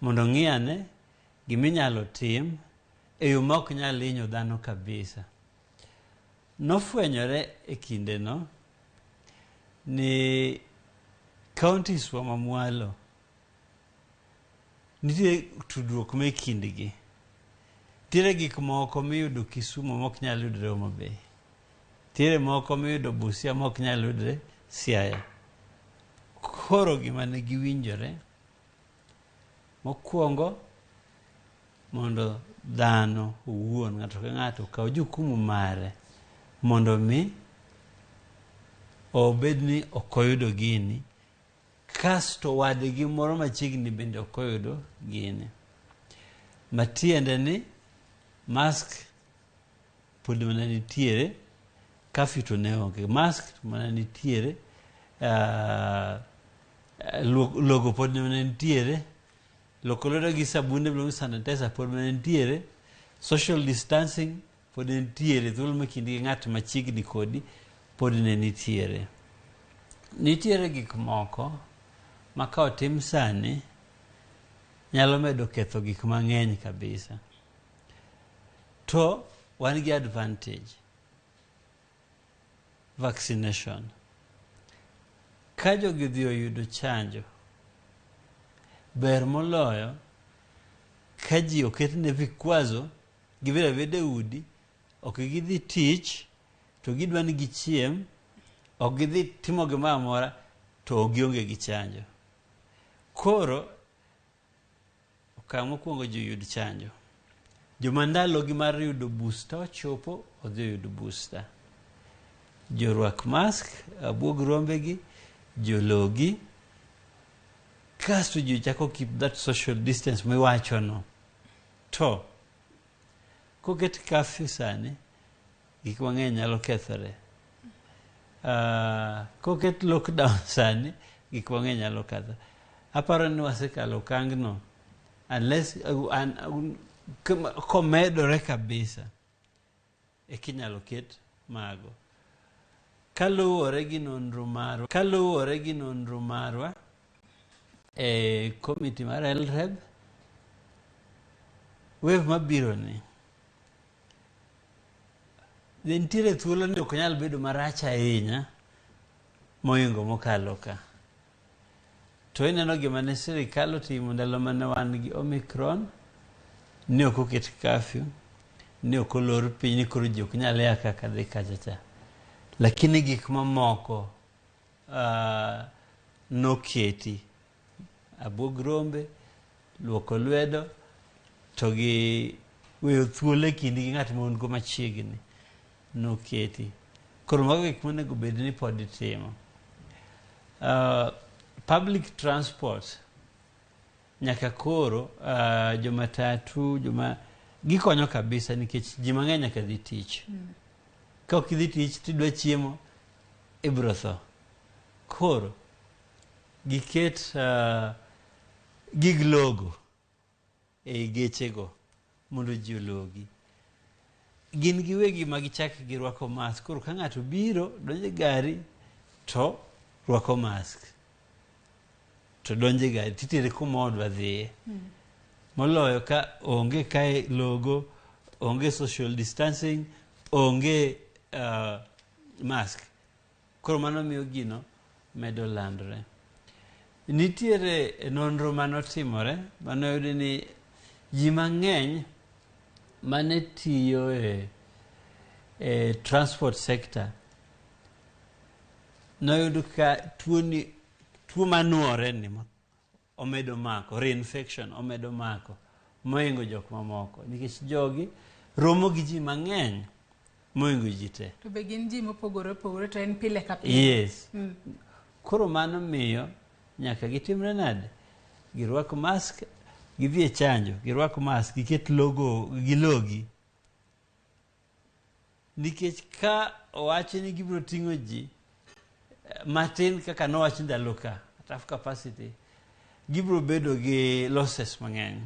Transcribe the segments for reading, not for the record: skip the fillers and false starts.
Mondo ong'i ane giminyalo tim e yo ma ok nyal hinyo dhano kabisa. Nofwenyore e kindeno ni counties wa mamwalo nitie tudruok me kindgi. Nitiere gik moko miyudo Kisumu mok nyal yudre Homa Bay. Nitiere moko miyudo Busia mok nyal yudre Siaya. Koro gima ne giwinjore mokwongo mondo dhano owuon ng'ato ka ng'ato okaw jukumu mare mondo mi obed ni ok oyudo gini kasto wadgi moro machiegni bende ok oyudo gini. Matiende ni mask pod mana nitiere, curfew to ne onge. Mask mana nitiere, logo pod mana nitiere, loko lwedo gi sabunde miluongo ni sanitizer pod mana nitiere, social distancing pod ne nitiere, thuolo me kindi gi ng'at machiegni kodi pod ne nitiere. Nitiere gik moko ma ka otim sani nyalo medo ketho gik mang'eny kabisa. To wan gi advantage vaccination. Ka jogi odhi oyudo chanjo, ber moloyo ka ji oketne vikwazo gibedo abeda e udi, ok gidhi tich, to gidwa ni gichiem, ok gidhi timo gimoro amora, to gionge gi chanjo. Koro okang' mokwongo ji oyud chanjo. Joma ndalogi mar yudo booster ochopo, odhi oyud booster. Jorwak mask, abuog rombegi, jologi, kasto ji chako keep that social distance miwachono. To, koket curfew sani, gik mang'eny nyalo kethore. Koket lockdown sani, gik mang'eny nyalo kethore. Aparo ni wasekalo okang'no, unless komedore kabisa, ekinyalo ket mago. Kaluwore gi nonro marwa, kaluwore gi nonro marwa e komiti mar LREB, wave mabiro ni nitiere thuolo ni ok nyal bedo marach ahinya mohingo mokalo ka. To ineno gima ne sirikal otimo ndalo mane wan gi Omicron, ne ok oket curfew, ne ok olor piny ni koro ji ok nyal ya kaka dhi kacha cha. Lakini gik mamoko noketi. Abuog rombe, luoko lwedo, to gi weyo thuolo e kindi gi ng'at ma un go machiegni noketi. Koro mago gik monego bed ni pod itimo. Public transport nyaka koro jomatatu joma gikonyo kabisa nikech ji mang'eny nyaka dhi tich. Ka ok idhi tich tidwa chiemo ibiro tho. Koro giket gig logo ei gechego mondo ji ologi. Gin giwegi ma gichak girwako mask. Koro ka ng'ato biro donjo e gari to rwako mask. To donjo e gari titere kuma odwa dhiye. Moloyo ka onge kae logo, onge social distancing, onge mask. Koro mano miyo gino medo landore. Nitiere nonro manotimore manoyudi ni ji mang'eny mane tiyo e transport sector noyud ka tuoni tuo manuore ni omedo mako reinfection omedo mako mohingo jok mamoko nikech jogi romo gi ji mang'eny mohingo ji te. To be gin ji mopogore opogore to en pile ka pile. Yes. Koro mano miyo nyaka gitimre nade? Girwak mask, gidhi e chanjo, girwak mask, giket logo, gilogi. Nikech ka owachi ni gibiro ting'o ji matin kaka nowach ndalo ka, at half capacity, gibiro bedo gi losses mang'eny.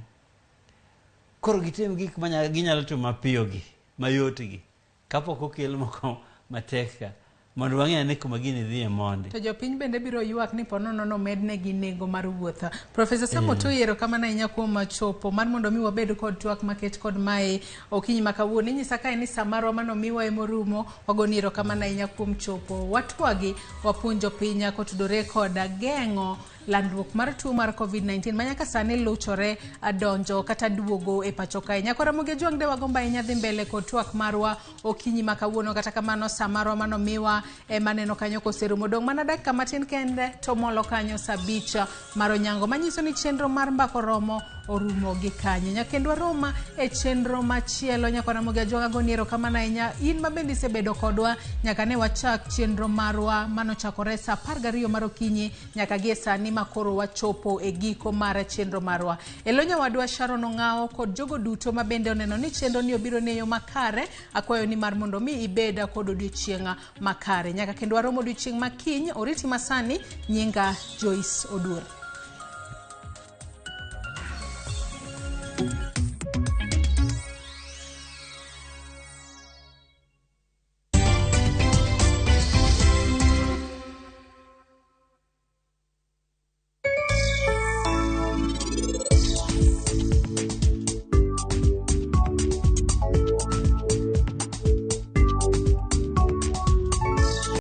Koro gitim gik ma ginyalo timo mapiyo gi, mayot gi, kapok okel moko matek ka. Mondo wang'e ane kuma gini dhiye mondi. To jopiny bende biro ywak ni ponono nomednegi nengo mar wuoth. Profesa Sam Otoyi, erokamano ahinya kuom chopo mar mondo mi wabed kod twak maket kod mae okinyi ma kawuono. Inyisa kae ni sa marwa manomiwa emorumo, wagoni erokamano ahinya kuom chopo. Watwagi wapuonjo piny kotudore kod geng'o landruok mar tuo mar COVID-19 ma nyaka sani luchore donjo kata duogo e pacho kae. Nyakwa Ramogi Ajwang' de wagombo ahinya dhi mbele kod twak marwa okinyi ma kawuono, kata kamano sa marwa manomiwa ema neno kanyo koserumo. Dong' mana dakika matin kende to molo kanyo sa 5 mar onyango, manyiso ni chenro mar Mbaka Oromo orumo gi kanyo. Nyakendo waroma e chenro machielo. Nyakwa Ramogi Ajwang' agoni erokamano ahinya in ma bende isebedo kodwa nyaka ne wachak chenro marwa manochakore sa 12 mar okinyi nyaka gie sani ma koro wachopo e giko mar chenro marwa. E lo nyawadwa Sharon Ong'awo kod jogo duto ma bende oneno ni chenro ni obiro ne yo makare, akwayo ni mar mondo mi ibed kod odiochieng' makare. Nyaka kendo warom odiochieng' ma kiny, oriti masani, nyinga Joyce Oduor.